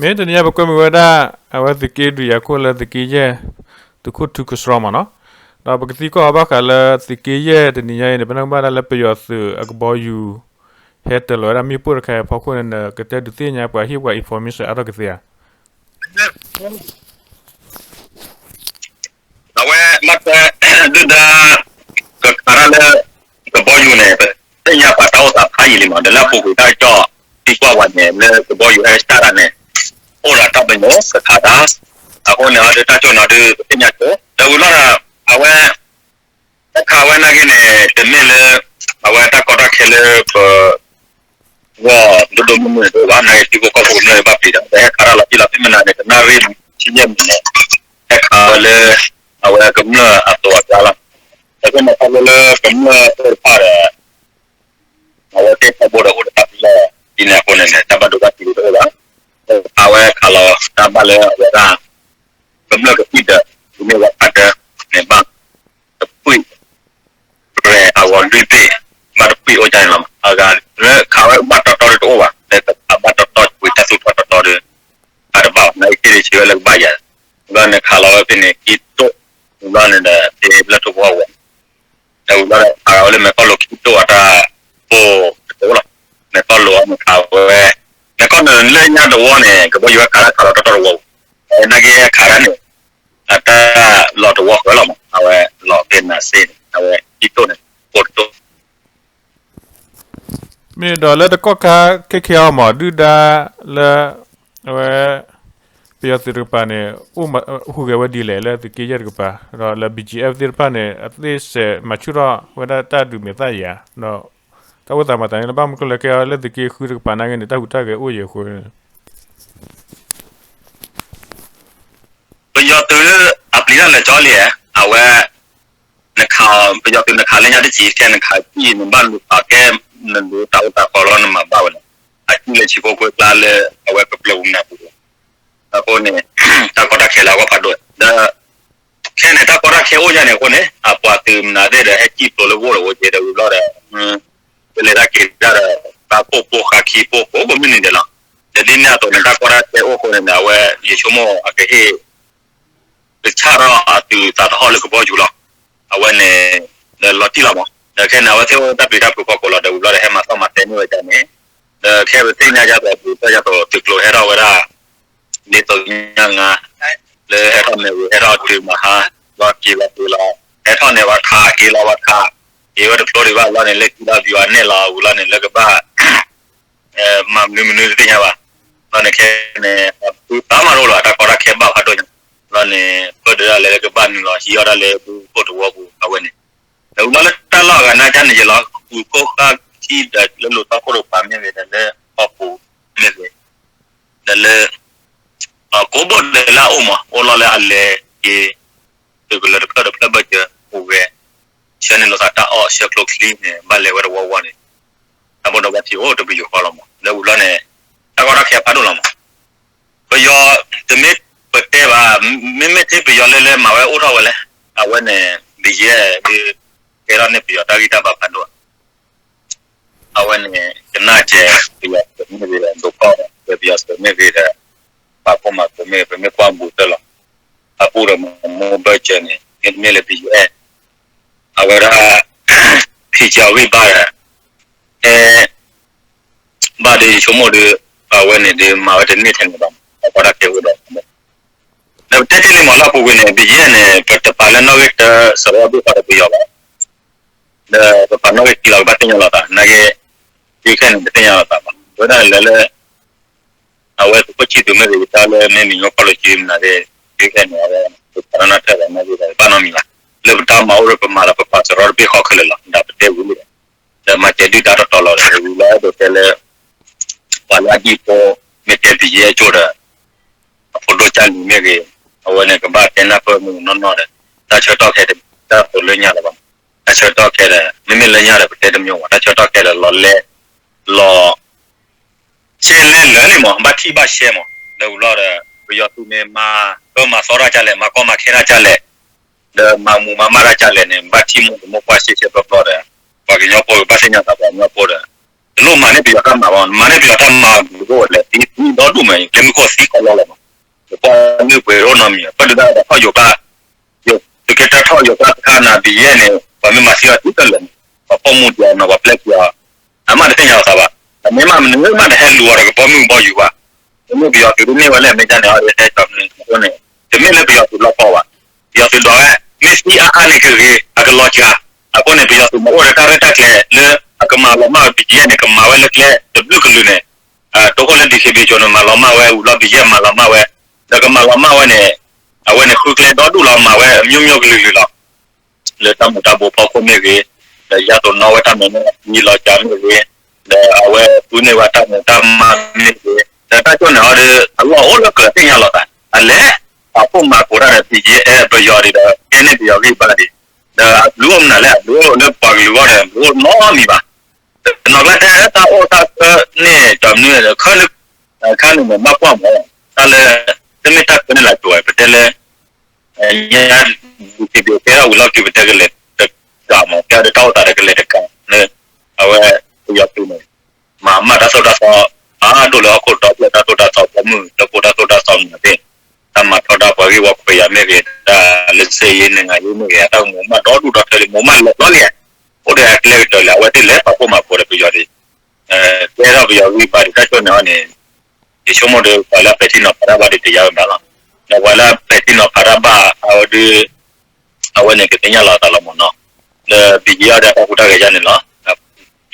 မ့ၢ်တနံၤညါပကွဲမုာ်ဝဲဒၣ် အဝဲသုးက့ဒုးယၤခိၣ်လၢသုးက့ယဲၢ် သုးခိၣ်ထူကဆှီမးနီၤ, ဒီးပကသံကွၢ်အီၤဘၣ်ဃးလၢသုးက့ယဲၢ်တနံၤညါအံၤန့ၣ် ပနၢ်ဟူဘၣ်ဒၣ်လၢပယီၤသုးအကဘီယူၤ ဟဲတၢၤလီၤဝဲဒၣ်မ့ၣ်ပိၢ်တခါအံၤအဖီခိၣ်န့ၣ် နကတဲဒုးသ့ၣ်ညါပှၤဟ့ၣ်ပှၤ information အါထီၣ်ကသ့ဧါ. အဝဲမ့ၢ်တဲ ဒုၣ်ဒါ ကခးတၢ်လၢ ကဘီယူၤန့ၣ် ပသ့ၣ်ညါပှၤတၢ်အိၣ်သးဖးယံာ်လံမး ဒီးလၢအပူၤကွံာ်တၢ်ကစီၣ်သံကွၢ်ဝဲန့ၣ် လၢကဘီယူၤဟဲစၢ်တၢ်န့ၣ် အိၣ်ဒီးတၢ်ပညိၣ် ကခးတၢ်, အဃိန့ၣ် အဒုးတၢ်ကစီၣ်နီၤဒုး ပသ့ၣ်ညါဆိ ဒီးဝံၤလီၤဒီး အဝဲ တၢ်ခးဝဲနာ်က့န့ၣ် တမ့ၢ်လၢ အဝဲတၢ်ကီတၢ်ခဲလၢပ ဂီၢ်ဒိၣ်ဒိၣ်မုၢ်မုၢ်တအိၣ်ဘၣ် နာ်က့ထံဖိကီၢ်ဖိကမျၢၢ်ဘၣ်ပျံၤဒီး ဟဲခးတၢ်လီၤတံၢ်လီၤ ဖဲမနၤန့ၣ် တနၣ်ရံၣ်ဆံယဲၢ်မံးနံးန့ၣ် ဟဲခးဝဲလၢ အဝဲကမျၢၢ်အသိးအကျါလီၤ. ဒီးဖဲန့ၣ်ခီဖျိလၢကမျၢၢ်အိၣ်တဖၣ်ဒီး အဝဲသ့ၣ်ထီဘိဒီးအိၣ်တဖၣ်လၢ ဒ်န့ၣ်အဃိန့ၣ်န့ၣ် တၢ်ဘၣ်ဒိဘၣ်ထံးတအိၣ်ဘၣ်. ခးဝဲခးလီၤတၢ်ဘၣ်လၢအဝဲဒၣ် ကမျၢၢ်ကသံၣ်ဒီး ဒ်န့ၣ်ဝဲဖးဒၢးန့ၣ်ဘၣ် တပှံၢ် ရဲၣ်အဂီၤလွံၢ်ဘ့ၣ် ဘၣ်တပှံၢ်အိၣ်ဒ်န့ၣ်လီၤ. အဂၤလၢခးဝဲဘၣ်တီတီဒီးတအိၣ်ဘၣ် လၢကခးဘၣ်တီတီဝံၤတၢ်သူၣ်ထီၣ်တီတီဒီး ခးတဘၣ်ဘၣ် နာ်က့သ့ၣ်ဆံးဝဲလၢကဘၣ်ယၤ ဘျီန့ၣ်ခးလီၤဝဲဖဲန့ၣ် ကံတိၣ် ဘျီန့ၣ်ဒီး ဖဲလၢထိၣ်ဖီဝဲ ဒီးဝံၤဘျီဒီးခးဝဲလၢမဲာ်ကီၢ်လိၤကံတိၣ်အတၢ်ပိၢ်တအိၣ်လီၤ. မဲာ်ကီၢ်လိၤအီၤန့ၣ်ခးဝဲ မဲာ်ကီၢ်လိၤလၢညါတဝီန့ၣ် ကဘီယူၤဝဲခးတၢ်ခးလီၤတီတီတဝီ နာ်က့ခးတၢ်န့ၣ် အတၢ်လီၤတဝီဃၢၤလီၤမး အဝဲလီၤဖဲနၤစ့န့ၣ် အဝဲကံတိၣ်န့ၣ် ပိၢ်တတိၣ် မ့ၢ်ဒီးလၢတကီၢ်ခါခဲခဲအံၤမး ဒုၣ်ဒါလၢ အဝဲ ပယီၤသုးတကပၤန့ၣ် ဟူးဂဲၤဝဲဒ်လဲၣ်လၢသုးက့ယဲၢ်တကပၤ ဒီးလၢ ဘီၣ်ကၠံၣ်အဲၣ် သ့ၣ်တဖၣ်န့ၣ် အသ့ၣ်စဲးမၤဆူၣ်ထီၣ်ဝဲဒၣ်တၢ်ဒုးမဲာ်သၣ်ယၤ ဒီး တၢ်အိၣ်သးမၤသးန့ၣ် လၢဘၣ်မနုၤကျိၤလဲၣ်ကဲအီၤလၢသုးက့ဃုတကပၤနာ်က့န့ၣ် တၢ်ဟူးတၢ်ဂဲၤအိၣ်ယဲၢ်အဃိ ပယီၤသုးအပျံၤတၢ်လဲၤကၠီလံ, အဝဲ နခး ပယီၤသုးနခးလၢညါတစဲး ခဲနခးစံၣ် နဘၣ်လူၤသးကဲ နလူၤတၢ်အိၣ်သးဃီလီၤ နမၤဘၣ်ဝဲန့ၣ် အစံၣ်လၢဆံးဖိခွဲကျါလၢ အဝဲကပျၢၤပူၤမနၤပူၤ အဃိန့ၣ် တၢ်ကီတၢ်ခဲလၢအဂီၢ်ဖးဒိၣ်ဒီး ခဲန့ၣ် တၢ်ကီတၢ်ခဲအိၣ်ယါန့ၣ်အဃိန့ၣ် အပှၤသုးမနၤသ့ၣ်ဒီး ဟဲစံၣ်ဖျိးလၢဂိၢ်ဒီးဝဲက့ၤဒီးဝံၤဘျီဒီး ကလဲၤတၢ်က့ၤတၢ်ဒီး သးပိၢ်ပိၢ်ဃာ်ခံပိၢ်ပိၢ်ကိးမုၢ်နံၤဒဲးလီၤ. ဒီးဒ်န့ၣ်အသိးန့ၣ် တၢ်ကီတၢ်ခဲအိၣ်အဃိန့ၣ်ဒီး အဝဲယဆိကမိၣ်အကဟ့ၣ် ကဆၣ်ထီၣ်အသုးသးသဟီၣ်လၢကဘီယူၤလီၤ. အဝဲန့ၣ် ဒီးလီၤတံၢ်လီၤမး ဒီးခဲန့ၣ် အဝဲသ့ၣ်အိၣ်တၢ်ပျံၤတၢ်ဖုးဖီခိၣ်လီၤ ဒီးဝံၤဘျီဒီး ဟဲမၤသီၣ်မၤတဲန့ၢ်ဝဲဒၣ်န့ၣ် ဒီးခဲပသ့ၣ်ညါယါသိး ပသ့ၣ်ညါသိး သုးကျိၤဟဲထီၣ်ဝဲဒၣ် ဒ်သိးညါငါ လၢဟဲထီၣ်မ့ၢ်ဝံၤ ဟဲထီၣ်တုၤမဟါ လီၤက့ၤလီၤတုၤလီၤ ဟဲထီၣ်န့ၢ်ဝဲခး က့ၤလီၤဝဲခး က့ၤဝဲတဖျိဒံးဘၣ် လီၤန့ၣ် လၢခံလီၤ ပယီၤအနဲၣ်လီၤ ဝံၤလီၤန့ၣ် လၢကဘၣ် မၤမနုၤမနုၤတသ့ၣ်ညါဘၣ်. လီၤန့ၣ်ခဲန့ၣ် အဖုသးမၤလိလီၤ တၢ်ကီတၢ်ခဲဘၣ်ဖးဒိၣ်ညါ လီၤန့ၣ် ပၢၢ်ဒၣ်လဲာ်လၢကဘၣ်နုာ်လီၤ ဟံးအီၣ်ဒၣ်လၢဒူခိၣ်တဝီပူၤ အဝဲန့ၣ် ဒီးဝံၤလီၤလၢတၢ်လီၢ်အဂၤနာ်က့န့ၣ်ယလီၤ ပူၤခိၣ်ဃၢ်ခံဒီးလၢလူၤသီခိၣ်တကပၤမ့ၢ်ဂ့ၤ ဒီးလၢဟီၣ်ပူၤမ့ၢ်ဂ့ၤ ဒီးလၢ ကိးဘိၣ်ဒီးလၢအအိၣ်မး အိၣ်လီၤလၢအလဲၤက့ၤ သုးကလၢၤတဖျၢၣ်တဖျၢၣ်ဘၢၣ်စၢၤ အိၣ်ဝဲ ဆှၢန့ၢ်လိာ်သးတၢ်အီၣ်ဆှၢကျိချံန့ၣ် ဘၣ်လဲၤဝဲတဝီဝီန့ၣ် တၢ်ဘိၣ်ဒီးဘၣ်ထံးအိၣ်တပယူာ်ဃီလီၤမး လၢဝံၤလီၤန့ၣ် တၢ်ကီတၢ်ခဲဖးဒိၣ်လီၤမး ပယီၤတမ့ၢ်ပတဲဘၣ် မ့မ့ၢ်ထဲပယီၤလၢလၢမၤဝဲအိၣ်ထီၣ်ဝဲလဲၣ် အဝဲန့ၣ် ဘယဲၢ် ကဲထီၣ်န့ၢ်ပယီၤတၢ်ဂံၢ်တၢ်ဘါဖးဒိၣ် အဝဲန့ၣ် ကနၣ်ကဲ ပယီၤသုးမ့ၢ်ဂ့ၤဒီး ဒိးကီၢ်ဒီး ပယီၤသုးမ့ၢ်ဂ့ၤဒီး ပာ်ဖှိၣ်မၤသုးမ့ၢ်ဂ့ၤ ပမ့ၢ်ကွၢ်ဘူးတၢၢ်လီၤ. အပူၤဒီးမၤမိၢ်ဘၢၣ်စၢၤန့ၣ် မ့တမ့ၢ်လၢပယီၤ အဝဲဒၣ် ဖံးစၢၤအဂံၢ်ဘါဒီး အဲ ဘၣ်ဒီးယဆိကမိၣ်ဒီး အဝဲန့ၣ်ဒီး မၤဝဲတန့ၢ်ထဲန့ၣ်ဘၣ်မး တၢ်ကီတၢ်ခဲဝဲဒီး ဒီးပတဲတ့ၢ်လံမးလၢအပူၤကွံာ်န့ၣ် ဘယဲၢ်န့ၣ် ပတပာ်လၢနီၣ်ဂံၢ်တၢ စရီဘ့ၣ်ဃီဒီးပယီၤဘၣ် ဒီးပပာ်နီၣ်ဂံၢ်ခံလီၤ ကဘၣ်သ့ၣ်ညါလီၤသး နာ်က့ တုၤခဲန့ၣ် တသ့ၣ်ညါလီၤသးဘၣ် ဝဲဒၣ်လဲၤလၢ အဝဲသုးခိၣ်ဆံသူးမ့ၢ်ဂ့ၤ တၢ်လၢမ့ၢ်မံၤညီဖီၣ်လိာ်စုမနၤသ့ၣ် တုၤခဲန့ၣ် အဝဲ ပပာ်နီၣ်နီၣ်ထဲဘၣ် နီၣ်ဂံၢ်ဒီး ဘၣ်နီတမံၤဘၣ် လၢပတၢ်မၤအိၣ်ဒီးပမၤလီၤ ပပာ်စရီတဘ့ၣ်ဃီခဲလၢာ်လီၤ ဒီးပတဲဝံၤလံ ဒီးမၤစၢၤဒုၣ်ဒါတီတီလီၤဒီး ဝံၤလီၤအဲၣ်ဒိးတဲလၢ ပှၤလၢအဒံၣ်ဖိ မ့ၢ်တဲပယဲၢ်အကၠိၣ်ဒီး အဖိဒိၣ်ကၢ်လံၤမ့ၢ်ဂ့ၤ အဝဲန့ၣ်ကဘၣ်တဲနၢ်ပၢၢ်မုၢ်နီၢ်နီၢ်ဒီး တၢ်ဆၢကတီၢ်ခဲအံၤ တၢ်သိးလၢညါလၢၤဘၣ်မး တၢ်ဆၢကတီၢ်ခဲအံၤဒီး မ့မ့ၢ်လၢညါဒီး ပတဲတမံၤဘၣ် တၢ်ဆၢကတီၢ်ခဲအံၤဒီး လီၤလဲ လီၤ ရှဲလဲလၢာ်န့ၣ်မး ဘၣ်ထံၣ်ဘၣ်ရှဲမး ဒီးဝံၤလီၤဒီး ပယီၤသုးန့ၣ် မၤကၢမၤသီတၢ်ကလဲၣ် မၤကီမၤခဲတၢ်ကလဲၣ် ဒီးမၤမူးမၤမၢ်တၢ်ကလဲၣ်န့ၣ် ဘၣ်ထံၣ်မူးတမူးကွၢ်ရှဲရှဲပျီပျီဒီး ပှၤကညီဖိကဘၣ်သ့ၣ်ညါသး ပှၤကညီဖိဒီး တလိၣ်မၤန့ၢ်ပယီၤတၢ်မၤဘၣ် မၤန့ၢ်ပယီၤတၢ်မၤဘျုးအိၣ်ဝဲလဲၣ် သံသံဒီဒူၣ်မး ကျဲမုၢ်ခိၣ်သံကီ ပှၤမ့ၢ်ပှ့ၤတအိၣ်နီတမံၤ ပှၤဒုးတၢ်တၢ်ထီၣ်ယိၤကျါ သုးက့တၢ်ထီၣ်ယိၤကျါတခါန့ၣ် ဘံယဲၢ်န့ၣ် ပှၤမ့ၢ်မၤသံအီၤတုၤတလၢာ်န့ၣ် ပှၤပိာ်မုၣ်ဒံးအီၤနီၤ ပှၤပျဲက့ၤအီၤ အမ့ၢ်တသ့ၣ်ညါလီၤသးဘၣ်. အမ့ၢ်မ့ၢ်မနုၤမ့ၢ်တဟဲလူၤအီၤဒီးကဘီမုၢ်ကဘီယူၤဘၣ်. မ့မ့ၢ်ပယီၤသုးဒ်န့ၣ်ဝဲလၢအမဲာ်ညါန့ၣ် အီၤဒ်ဟဲကီမနုၤအဃိန့ၣ် တမ့ၢ်လၢပယီၤသုးလီၤပှီၢ်ဘၣ်. ပယီၤသုးဒွးဝဲ မ့ၢ်သံအါအါန့ၣ်ကဂ့ၤ အကလီၤစှၤ. အဃိန့ၣ် ပယီၤသုးမၤအိၣ်ဒီးတၢ်ရဲၣ်တၢ်ကျဲၤလၢအကမၤလီၤမၢ်ဝဲ ဘံယဲၢ်န့ၣ် ကမၤဝဲလၢကျဲတဘျုးကလုာ်န့ၣ် တိခိၣ်လၢ ဒံၣ်ခ့ဘံၣ်ကၠိန့ၣ် မၤလီၤမၢ်ဝဲ ဝံၤလီၤဘံယဲၢ်မၤလီၤမၢ်ဝဲ ဒီးကမၤလီၤမၢ်ဝဲန့ၣ် အဝဲန့ၣ်ဃုကျဲဒီဒူၣ်လီၤ မၤဝဲအမျိုးမျိုးကလုာ်ကလုာ်လီၤ. လၢတၢ်မူၤတၢ်ဘိးဖီခိၣ်မ့ၢ်ဂ့ၤ, ဒီးယါသိးနီၣ်ဝဲတၢ်မၤနၢၤမံၤလီၤစှၤမ့ၢ်ဂ့ၤ, ဒီးအဝဲသူန့ၢ်ဝဲတၢ်မူၤတၢ်မၢ်မ့ၢ်ဂ့ၤ, ဒီးတၢ်ကၠိန့ၣ်အီၤဒီး အလီၢ်အိၣ်လၢကြၢးသ့ၣ်ညါလီၤသး, အလဲၤပာ်ဖှိၣ်မၤကိးတၢ်ဒီး ဘံယဲၢ် ပယီၤဒံးဒီး ကဲန့ၢ်ပယီၤဂံၢ်ဘါဒံး, ဒီးအဘျုးအိၣ်မနုၤလဲၣ် အဘျုးအိၣ်လၢပှၤကလုာ်အဂီၢ်ဒီး အဘျုးအိၣ်နီတမံၤဘၣ်. တနီၤကျါတဲတၢ်အိၣ်တၢ်ကၢန့ၣ် ကၠီမနုၤ ခါန့ၣ်မ့ၢ်ဘၣ်ကွၢ်မး တၢ်လၢ တမ့ၢ်တၢ်ကၢန့ၣ်လၢကၠိ ပတဲလၢ ညါ ဒံၣ်ခ့ဘံၣ်ကဲထီၣ်ဝံၤလီၢ်ခံ ပတဲကလဲၤတကးမး ကဲဒီးတၢ်အိၣ်သးဒီးကလဲၤတကးလၢ အဝဲပယီၤသုးန့ၣ် မၤမၢ်တၢ်သိၣ်တၢ်သီ ဖးဒိၣ်လၢဟီၣ်ခိၣ်ဒီဖျၢၣ် တၢ်သိၣ်တၢ်သီ ပိာ်မုၣ်လၢကိၢ်တၢ်သိၣ်တၢ်သီမနုၤသ့ၣ် တၢ်မၤထီဒါပှၤဂ့ၢ်ဝီခွဲးယာ်မ့ၢ်ဂ့ၤ တၢ်လၢ စစ်ရေး နိုင်ငံရေး မ့ၢ်ဂ့ၤ တၢ်ကမၤမၢ်ဒီဒူၣ်ဒီထၢလံ မၤမၢ်လီၤပျီလံ, အိၣ်ဒီးအကျဲကတၢၢ်လံ အဝဲသ့ၣ်လဲၤပာ်ဖှိၣ်မၤကိးဒီးပယီၤဒံး ကဲထီၣ်ပယီၤဂံၢ်ဘါဒံး တၢ်ကၠိန့ၣ်အီၤန့ၣ် ယဆိကမိၣ်ဒီးပှၤလၢအပဲာ်ထံနီၤဖးတၢ်ဘၣ်ဒံးတယါဝဲဘၣ်လီၤ. ဒီးပှၤလၢအပဲာ်ထံနီၤဖးတၢ်ဘၣ်အဝဲဒုး အဝဲန့ၣ်ကသ့ၣ်ညါလီၤအသးလီၤမးနီၤ. လၢ ဘံယဲၢ် အီၤဒီးတၢ်ဟူးတၢ်ဂဲၤယါန့ၣ်လီၤ.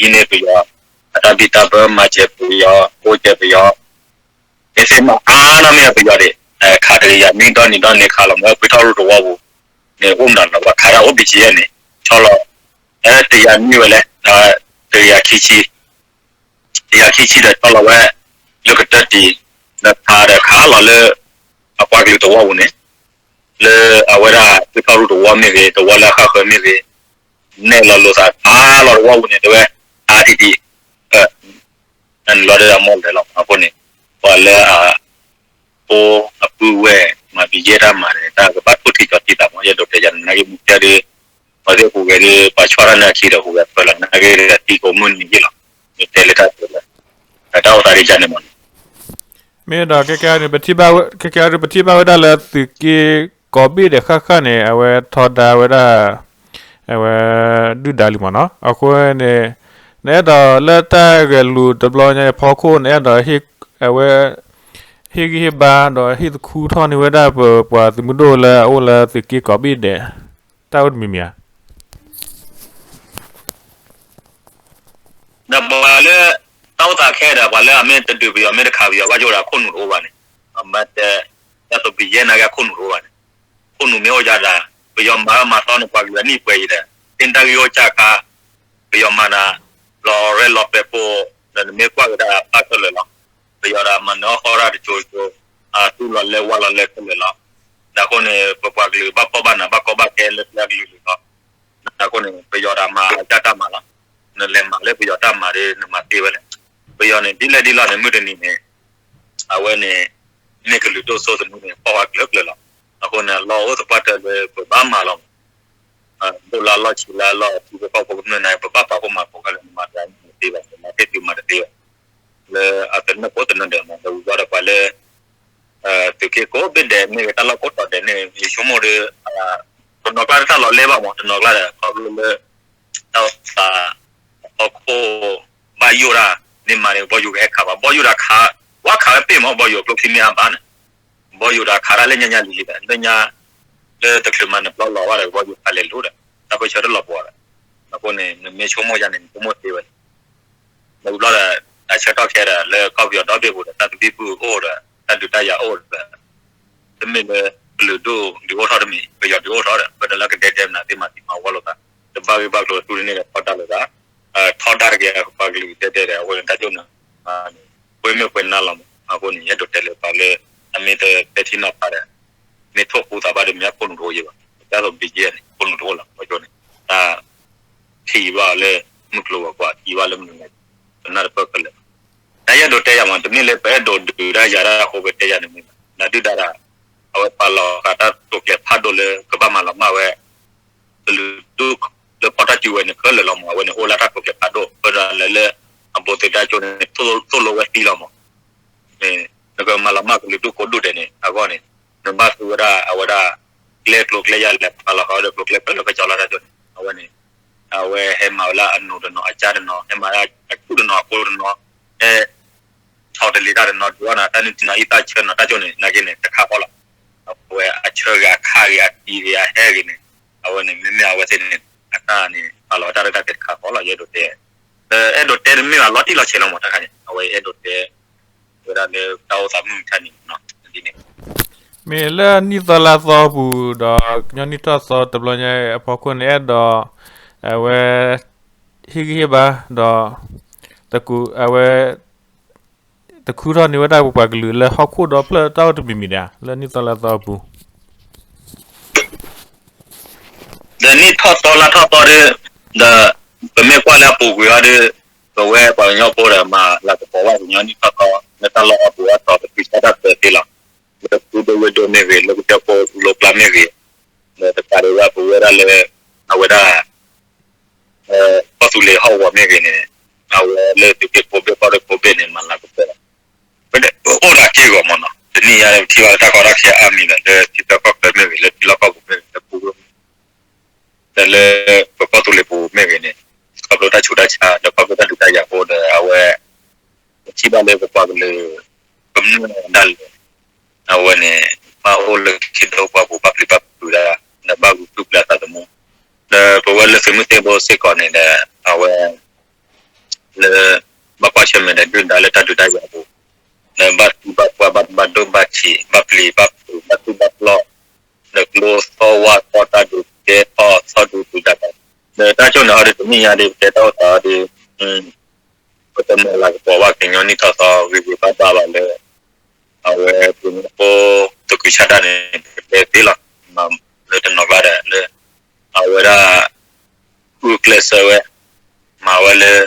ဒ်န့ၣ်ပယီၤ အတၢ်ဘံၣ်တၢ်ဘၢမၤစၢၤပယီၤ အိၣ်စၢၤပယီၤ မ့ၢ်သ့မၤအါနီၢ်မ့ၢ်ပယီၤဒံး ခးတကယၤနွံဒီနံၤဒီနံၤခးလီၤမး ပှ့ၤထီၣ်ရူၢ်တဝီပူၤန့ၣ် အိၣ်မးနီၤ ပှၤခးတၢ်အိၣ်ဘံၣ်ယဲၢ်န့ၣ် ဆီလီၤ တယၤနွံဝဲလဲၣ် တယၤခံဆံ တယၤခံဆံဒီးဆီလီၤဝဲ လၢကတၢၢ်တံၢ် ဒီးခးဒီးခးလီၤလၢ အပှၤကလုာ်တဝီပူၤန့ၣ် လၢအဝဲဒၣ်ပှ့ၤထီၣ်ရူၢ်တဝီမ့ၢ်ဂ့ၤ တဝီလၢအဃၣ်ဃၢၤမ့ၢ်ဂ့ၤ နဲၣ်လီၤလိာ်သးခးလီၤတဝီပူၤန့ၣ် တဲဝဲ အါတံၢ်တံၢ် နလီၤဒၣ်မီၢ်လဲၤလီၤမးအဃိန့ၣ် ပှၤလၢအ ဖိအပုၢ်ဝဲၢ် မၤဘံၣ်ယဲၢ်တၢ်မၤန့ၣ် တၢ်ကဘၣ်ထိၣ်ထံကီၤထံသးမး ယအဲၣ်ဒိးတဲယၤန့ၣ် နာ်က့မူတဲဒ် ပှၤသ့ၣ်ဟူးဂဲၤဒ် ပှၤဆီၣ်တၢ်န့ၣ်အခံဒီးဟူးဂဲၤဖၢလီၤ နာ်က့ဒီးသံကိးမုၢ်နံၤယ့ၣ်လီၤ မ့ၢ်တဲလၢတၢ်တဲလၢ တၢ်အိၣ်သးဒ်ယၤန့ၣ်မးန့ၣ် မ့ၢ်ဒီး ခဲကဲန့ၣ် ပထံၣ်ဘၣ်ဝဲဒၣ်လၢသုးက့ကိးဘ့ၣ်ဒဲးဃၣ်ဃၣ်န့ၣ် အဝဲထီဒါဝဲဒၣ် အဝဲ ဒုၣ်ဒါလံမးနီၤ အဃိန့ၣ် နအဲၣ်ဒိးလၢတၢ်ဂဲၤလိာ်တဘျီညါအံၤဖီခိၣ် နအဲၣ်ဒိး အဝဲ ဟ့ၣ်ဂံၢ်ဟ့ၣ်ဘါဒီးဟ့ၣ်သခူထီၣ်န့ၢ်ဝဲဒၣ်ပပှၤသုးမုၢ်ဒိၣ်လၢအအိၣ်လၢသုးက့ကိးဘ့ၣ်ဒဲး တၢ်အိၣ်တမံၤမံၤဧါ ဒီးပှၤလၢ တၢ်အိၣ်သးခဲဒီး ပှၤလၢအမ့ၢ်တဒုးပယီၤမ့ၢ်တခးပယီၤဘၣ်ယိၣ်ဒီးအခိၣ်နူာ်တအိၣ်ဘၣ်န့ၣ် အမၤတဲ ဒ်သိးဘံၣ်ယဲၢ်နာ်က့အခိၣ်နူာ်တအိၣ်ဘၣ်န့ၣ် ခိၣ်နူာ်မ့ၢ်အိၣ်ယၤဒီး ပယီၤမၤအၢမၤသီန့ၣ် ပှၤကလုာ်အနံၣ်ပှဲၤအံၤဒီး သ့ၣ်တၢ်ဂ့ၢ်အိၣ်ကၢ်ခါ ပယီၤမၤနၤ လီၤရဲၣ်လီၤပဲာ်ဖိ ဒီးနမ့ၢ်ကွၢ်ကဒါဖးခဲလၢာ်လီၤ. ပယီၤဒီးမၤနၢၤအီၣ်ဃီဒၣ်တစိၤစိၤ သူၣ်လီၤလဲဝါလီၤလဲခဲလၢာ်လီၤ. ဒီးအဃိန့ၣ် ပပှၤကလုာ်ဘၣ်ဖှီၣ်ဘၣ်နးဘၣ်ကီဘၣ်ခဲလၢပျၢၤကလုာ်လီၤ. ဒီးအဃိန့ၣ် ပယီၤဒီးမၤအတၢ်မၤလီၤ. နလဲၤမၤလၢပယီၤတၢ်မၤဒီး နမၤသ့ဝဲလဲၣ်. ပယီၤန့ၣ် ဒ်လဲၣ်ဒ်လဲၣ်န့ၣ် မုၢ်တနံၤန့ၣ် အဝဲန့ၣ် မ့ၢ်ကလုာ်ဒိၣ်စိသနူန့ၣ် ဖီၣ်ဝဲကျၢၤကျၢၤလီၤ. အဃိန့ၣ် အလီၢ်အိၣ်သပှၢ်တၢၢ်လၢပဘၣ်မၤလီၤမး ဒိၣ်လၢအလီၢ်ဆံးလၢအလီၢ်ထံဖိကီၢ်ဖိကမျၢၢ်န့ၣ် ပဘၣ်ပာ်ဖှိၣ်မၤပိာ်ခဲလၢာ်နမၤတဂၤမ့ၢ်တသ့ဘၣ် နမၤသ့တုၤမၤတသ့ဘၣ်. လၢအသနၢၣ်ဖိသနၢၣ်ဒဲးမး ဒီးဝံၤဘျီဒီးပှၤလၢ သုးက့ကိးဘ့ၣ်ဒဲးမ့ၢ်ဂ့ၤ တၢ်လီၢ်ကိးတီၤဒဲးန့ၣ် ယဆိကမိၣ်ဒီး တနီၤကျါတၢ်လီၤလဲဘၣ်မး တနီၤကျါဒီး ခီဖျိလၢ တၢ်အိၣ်သး အဖီခိၣ် ဘၣ်ယိၣ်တၢ် မ့ၢ်မၤန့ၣ် ဘီယူၤကဟဲခးဘၣ် ဘီယူၤဒီးခး ဝဲခးဝဲပ့ၢ်မး ဘီယူၤအကျိချံမ့ၢ်အါဘၣ်န့ၣ် ဘီယူၤဒီးခးတၢ်လၢညါညါလံၤလံၤဒီး လၢညါ လၢတချုးမၤနၢၤပျီလီၤဘၣ်ဒီး ဘီယူၤခးလဲၤလိၤဒီး တၢ်ပၢဆှၢတလီၤပှီၤဒီး အဃိန့ၣ် နမ့ၢ်ဆိကမိၣ်ယါန့ၣ် နဆိကမိၣ်သ့ဝဲန့ၣ် လၢဝံၤဘျီဒီး တၢ်ဆၢကတီၢ်ခဲဒီး လၢကီၢ်ပယီၤဒီဘ့ၣ်ပူၤဒီး တၢ်သဘံၣ်ဘုၣ်အိၣ်ဒီး တၢ်ဒုးတၢ်ယၤအိၣ်ဒီး တမ့ၢ်လၢ ကလုာ်ဒူၣ်ဒုးအိၣ်ထီၣ်တမံၤ ပယီၤဒုးအိၣ်ထီၣ်ဒီး ပဒီးလၢကဒဲကဒဲမနုၤသ့ၣ်မၤသံမၤဝီလိာ်သး တဘၣ်ဂ့ၢ်ဘၣ်ကျိၤသူတန့ၢ်ဒီးထီဒါလိာ်သး ထီဒါတက့ၢ်ပှၤကလုာ်ကဒဲကဒဲဒီး အဝဲန့ၣ်တၢ်ကၠိန့ၣ် ပှ့ၤမ့ၢ်ပှ့ၤနါလီၤမး အဃိန့ၣ် ယအဲၣ်ဒိးတဲလၢပှၤလၢ အမ့ၢ်တပဲာ်ထံနီၤဖးဒီး မ့ၢ်ထိၣ်ဃူသးဘၣ်ဒီးမ့ၢ်အခိၣ်နူာ်တအိၣ်ယဲဘၣ် ဒ်သိး ဘံၣ်ယဲၢ်န့ၣ် အခိၣ်နူာ်တအိၣ်လီၤ ပှၤကၠိန့ၣ် တၢ် ထံၣ်ဘၣ်လၢ မုၢ်ကျိၤဝဲၤကွာ် ထံၣ်ဘၣ်လၢမနုၤလဲၣ် ပနၢ်တပၢၢ်ခဲလၢာ်ဘၣ် တၢ်ယအဲၣ်ဒိးတဲယၤမး တမ့ၢ်လၢပအဲၣ်ဒိးဒုးတၢ်ယၤတၢ်အဃိပတဲယၤန့ၣ်မ့ၢ်ဘၣ် နဒုၣ်ဒါဒီး အဝဲပာ်လီၤဃာ်တၢ်တိာ်ကျဲၤဖးဒိၣ်လၢကဘၣ်မၤလီၤမၢ်ဝဲ ကလုာ်ဒူၣ်လၢဖီၣ်တၢ်စုဝဲန့ၣ် ခဲလၢာ်လီၤမး အဝဲန့ၣ်အိၣ်လၢတၢ်တိာ်ကျဲၤဖးဒိၣ် ဖဲဒၣ်လဲာ်လၢ အဘူးသ့ၣ်တၢ်ကၠိန့ၣ် သိၣ်လိဝဲသံလီၤမး နက ပမၤလီၤမၢ်ကလုာ်ဒူၣ်ကိးဒူၣ်ဒဲးန့ၣ် အဂီၢ်န့ၣ် နဘၣ်သူဝဲဒၣ် အဝဲဒၣ် ကျဲကျိၤကျဲယၤလဲၤဖးလီၤဃာ်ဝဲဒီးကျိၤကျဲဖဲလၢကစီၤလါတၢ်ကၠိန့ၣ် အဝဲန့ၣ် အဝဲဟဲမၤဝဲလၢအနိးတနီၤ အကၢ်တနီၤ ဟဲမၤလၢအဆူၣ်တနီၤ အကိတနီၤ ဟဲ ဆီတလ့ၤတၢ်တနီၤ ဒုးအီၣ်နၤ တၢ်နုၢ်တနီၤ အံသၣ်ဆၢနီၤ တၢ်ကၠိန့ၣ် နာ်က့န့ၣ် တခါဃီလီၤ. အဝဲအဆၢဂ့ၤ အခါဂ့ၤ အတံၤဂ့ၤ အဟဲဂ့ၤန့ၣ် အဝဲန့ၣ် မ့မ့ၢ်အဝဲသ့ၣ်န့ၣ် အတၢ်န့ၣ် ပာ်လီၤဝဲတၢ်ရဲၣ်တၢ်ကျဲၤတခါဃီလီၤ. ယအဲၣ်ဒိးတဲ အဲၣ်ဒိးတဲတမ့ၢ်ဘၣ် လီၤတံၢ်လီၤဆဲးလီၤမး တခါန့ၣ် အဝဲအဲၣ်ဒိးတဲ ဝဲဒၣ်လၢတၢ်အိၣ်သးမုၢ်မဆါန့ၣ် ဒ်န့ၣ် မ့ၢ်လၢနံၣ်သီလါသီအပူၤဒီး ကညီနံၣ်ထီၣ်သီတဘျီညါအဖီခိၣ်န့ၣ် အဲၣ်ဒိး အဝဲ ဟ့ၣ်ဂံၢ်ဟ့ၣ်ဘါ ဒီး အဝဲ တခူထီၣ်န့ၢ်ဝဲဒၣ်ပပှၤကလုာ်လၢဟီၣ်ခိၣ်ဒီဖျၢၣ်တၢ်အိၣ်တမံၤမံၤဒၣ် လၢနံၣ်သီလါသီအပူၤ ဒီးနံၣ်ထီၣ်သီလါထီၣ်သီဒီး ဒီး ပမ့ၢ်ကွၢ်လၢအပူၤကွံာ်အီၤဒီး ပဝဲပှၤကညီဖိဒီး မၤလၤကပီၤဘၣ်ကညီနံၣ်ထီၣ်သီ လၢတၢ်လီၢ်အပူၤအသီ ပတုၤဆၢတၢ်ပၢသ့လီၤ. လၢခူဒိၣ်ဝ့ၢ်ဒိၣ်မ့ၢ်ဂ့ၤ လၢကစၢၢ်ခိၣ်အူလိကျါမ့ၢ်ဂ့ၤ ဒီးတကးဒံးဘၣ် ပဝဲဒၣ်လၢ အဝဲဒၣ် ကီၢ်သူလ့ၤဟီၣ်ကဝီၤမ့ၢ်ဂ့ၤန့ၣ် အဝဲလၢသုးက့ဖိဘ့ၣ်ကီၢ်ရ့ၣ်ဖိဘ့ၣ်န့ၣ် မၤလၤကပီၤ ပအိၣ်ဒၣ်က့ၢ်ဂီၤမးနီၤ တနံၣ်ညါပထံၣ်ဘၣ်လၢတၢ်ကီတၢ်ခဲအါမံၤဒီး လၢထံချၢကီၢ်ချၢမ့ၢ်ဂ့ၤ လၢထံလီၢ်ကီၢ်ပူၤမ့ၢ်ဂ့ၤ လၢပူၤ ဒီးလၢပကီၢ်သူလ့ၤပူၤမ့ၢ်ဂ့ၤန့ၣ် ခီဖျိတၢ်ဆူးတၢ်ဆါ ဒီးခီဖျိတၢ်ဒုးတၢ်ယၤအဃိဒီး အဝဲ ပထံၣ်ဘၣ်လၢပပှၤကလုာ် ကမျၢၢ်ဒၣ်လဲာ် အဝဲန့ၣ် ဘၣ်အိၣ်လၢခံဒိၣ်ပှၢ်ပူၤ ဘၣ်ပျံၤဘၣ်ဖုးဒၣ် ဒီးဘၣ်ဂုာ်ကျဲးစၢးသးသမူ ဒီးပဝဲလၢသုးမုၢ်သံၣ်ဘိစ့ၢ်ကီးန့ၣ်ဒီး အဝဲ လၢ ဘၣ်ကွၢ်ဆၢၣ်မဲာ်ဒီးဒုၣ်ဒါလၢတၢ်ဒုးတၢ်ယၤအပူၤ ဒီးဘၣ်သံဘၣ်ပှၢ် ဘၣ်ဘၣ်ဒိဘၣ်ထံး ဘၣ်ပျံၤဘၣ်ဖုး ဘၣ်သူၣ်ဘၣ်ပျီၢ် ဒီးကျိသီၣ်ဝၣ်သီၣ် တၢ်ဒုးကဲထီၣ်သီၣ်ဒုးဒုးဒၣ်တၢ် ဒီးတၢ်ကၠိၣ်န့ၣ်အီၤဒီး တနံၣ်ညါဒီး ပတဲတၢ်အိၣ်သးအီၤဒီး ပတမၤလၤကပီၤဘၣ်ကညီနံၣ်ထီၣ်သီဂ့ၤဂ့ၤဘၣ်ဘၣ်ဘၣ်လၢ အဝဲပှၤဖိ သုးက့ဆါဒၣ်န့ၣ် ပတဲသ့လီၤ မၤလၢတနီၤကျါဒီးလၢ အဝဲဒၣ် ဂုာ်ကျဲးစၢးဝဲ မၤဝဲလၢ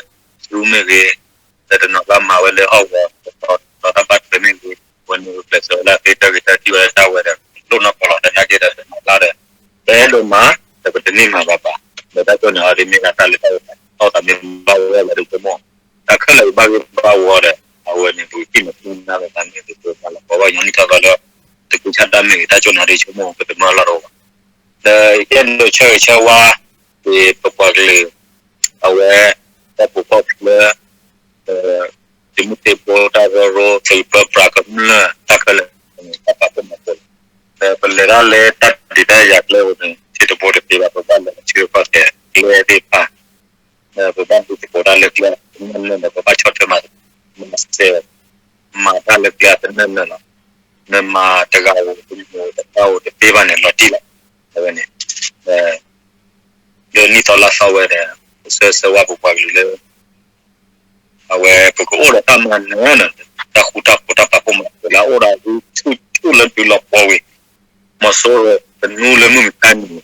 ဆူမ့ၢ်ဂ့ၤ ဒီးတနီၤကျါမၤဝဲလၢဟီၣ်ကဝီၤ ဒီးတၢ်ဘၣ်ထွဲမ့ၢ်ဂ့ၤ အဝဲန့ၣ်ဂုာ်ကျဲးစၢးဝဲလၢအသ့တၢ်ဂ့ၤတၢ်ထံၣ်ဝဲလၢတၢ်ဝဲဒီး ဒိၣ်နီၢ်ကီၢ်လီၤ ဒီးနာ်က့ဒီးတနီၤကျါဒီး ပအဲၣ်ဒိးမၤ ဒီးပတန့ၢ်မၤဘၣ်ဘၣ် ဒီးတၢ်ကၠိၣ်န့ၣ်အီၤဒီးမ့ၢ်ဒၣ်တၢ်လၢတၢ်အိၣ်သး တၢ်အိၣ်သးမ့ၢ်ဘၣ်ဝဲလၢဒ်ကမိၣ် တၢ်ခဲလၢာ်ဘၣ်ဂ့ၢ်ဘၣ်ဝီဒီး အဝဲန့ၣ် ပကထံၣ်န့ၢ်သ့န့ၢ်ဘၣ်သးမ့ၢ်ဂ့ၤ ပမၤလၤကပီၤဘၣ်ကညီနံၣ်ထီၣ်သီလၢ သုးက့ဆါဒၣ်မ့ၢ်ဂ့ၤ တၢ်ကၠိၣ်န့ၣ်အီၤဒီးဆိကမိၣ် ပတမၢလီၤတအိၣ်ဘၣ် ဒီးယအဲၣ်ဒိးဆၢဂ့ၤဆၢဝါ ပပှၤကလုာ် အဝဲ တၢ်ပူၤကီၢ်ချၢ သုးမုၢ်သံၣ်ဘိ တၢ်ရၢရိ သုးပၢပြးကမျၢၢ် တၢ်ခဲလၢာ်န့ၣ် တၢ်ပာ်ဖှိၣ်မၤသကိးလီၤ. ဒီးပလဲၤတၢ်လၢတၢ်ဒုးတၢ်ယၤကျဲဧိၤန့ၣ် ထံတဘိတသ့ဘၣ် ပဘၣ်လဲၤဆၢကီၢ်သဲးကျဲသ့ၣ်တဖၣ် ဒီးပဘၣ်ဒုးသကိးတၢ်လၢကျဲတနီၢ်နီၢ်ဒီး ပဘၣ်ဆီၣ်ထွဲမၤ မၤစဲး မၤတၢ်လၢကျဲတနီၢ်နီၢ်လီၤ. နမၤတဂၤဧိၤ တမံၤဧိၤ တသးဧိၤ တသ့ဘၣ်န့ၣ် လီၤတံၢ်လီၤ. အဝဲန့ၣ် လၢနံၣ်သီလါသီဝဲဒီး ပဆၢဂ့ၤဆၢဝါပပှၤကလုာ်လၢ အဝဲပကအိၣ်ဒီးတၢ်မၤနၢၤ တၢ်ဃူတၢ်ဖိး တၢ်ပာ်ဖှိၣ်မၤသကိးလၢအအိၣ်ဒီးဆူၣ်ဆူၣ်လၢဒုးလီၤပှီၢ်ဝံၤ မီၤစိရိၤတနူလၢမုၢ်မဆါန့ၣ်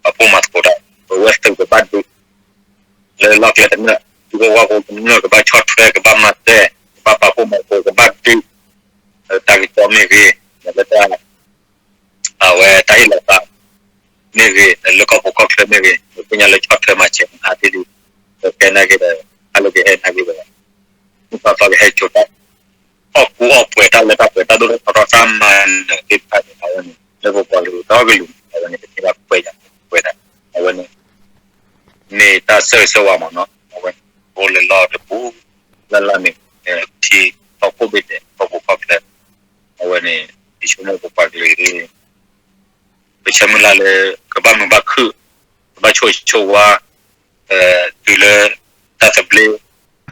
ပာ်ဖှိၣ်မၤသကိးတၢ် ပဝဲသုးကဘၣ်ဒုး လၢလီၢ်ကျဲတနၢၣ် သုးကဝီၤဖိတနၢၣ် ကဘၣ်ဆီၣ်ထွဲ ကဘၣ်မၤစဲး ကဘၣ်ပာ်ဖှိၣ်မၤသကိး ကဘၣ်ဒုး တၢ်ဂ့ၢ်ကီမ့ၢ်ဂ့ၤ လၢတၢ် အဝဲတၢ်ဟ့ၣ်လီၤသး မ့ၢ်ဂ့ၤ လၢကီၢ်ပူၤကီၢ်ချၢမ့ၢ်ဂ့ၤ ပသ့ၣ်ညါလၢဆီၣ်ထွဲမၤစဲးမၤဟးသ့ၣ်ဒုး ကဲနာ်က့ဒီး တၢ်လၢကဟဲနာ်က့ဒီး မုၢ်သီသီကဟဲစိာ်တၢ် အီၣ်ကူအီၣ်ပှဲၤတၢ်လၢတၢ်ပှဲၤတၢ်ဒိၣ်ထီၣ်ထီထီၣ်တၢ်မၤနၢၤသ့ၣ်တဖၣ်န့ၣ် အဝဲန့ၣ် လၢပပှၤကလုာ်ဒီကလုာ်န့ၣ် အဝဲန့ၣ် ပထံၣ်ဘၣ်ပှဲၤယၤပှဲၤဒၣ် အဝဲန့ၣ် မ့ၢ်တၢ်ဆၢဂ့ၤဆၢဝါမးနီၤ အဝဲန့ၣ် အိၣ်လၢလီၢ်တပူၤ လၢ်လၢ်န့ၣ် ထံကီၢ်ခိၣ်ဘ့ၣ်ဒဲး ကီၢ်ပူၤကီၢ်ချၢ အဝဲန့ၣ် ယဆိကမိၣ်ပပှၤကလုာ်ဒ် ပဆၢမုၢ်လၢ်လၢ ကဘၣ်မုာ်ဘၣ်ခုၣ် ကဘၣ်ဆိၣ်ဂ့ၤဆိၣ်ဝါ တုၤလၢ တၢ်သဘျ့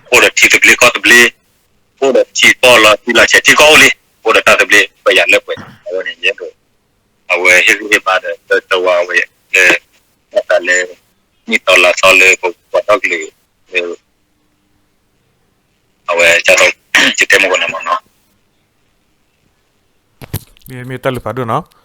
အိၣ်ဒီးထံသဘျ့ကီၢ်သဘျ့ အိၣ်ဒီးထံကီၢ်လီၤတံၢ်လီၤဆဲး ထံကီၢ်အိၣ်လံ အိၣ်ဒီးတၢ်သဘျ့ ပှဲၤယၤလၢပှဲၤ အဝဲန့ၣ် ယအဲၣ်ဒိး အဝဲဟ့ၣ်ဂံၢ်ဟ့ၣ်ဘါဒီး တၢ်ဆၢဝါဝဲ လၢ ဘၣ်ဃးလၢ နံၣ်သီလါသီလၢပပှၤဒီကလုာ် လၢ အဝဲ ယတဲမုၢ်ကနၣ်မးနီၤ မ့ၢ်တၢ်လုၢ်ဖးဒိၣ်နီၤ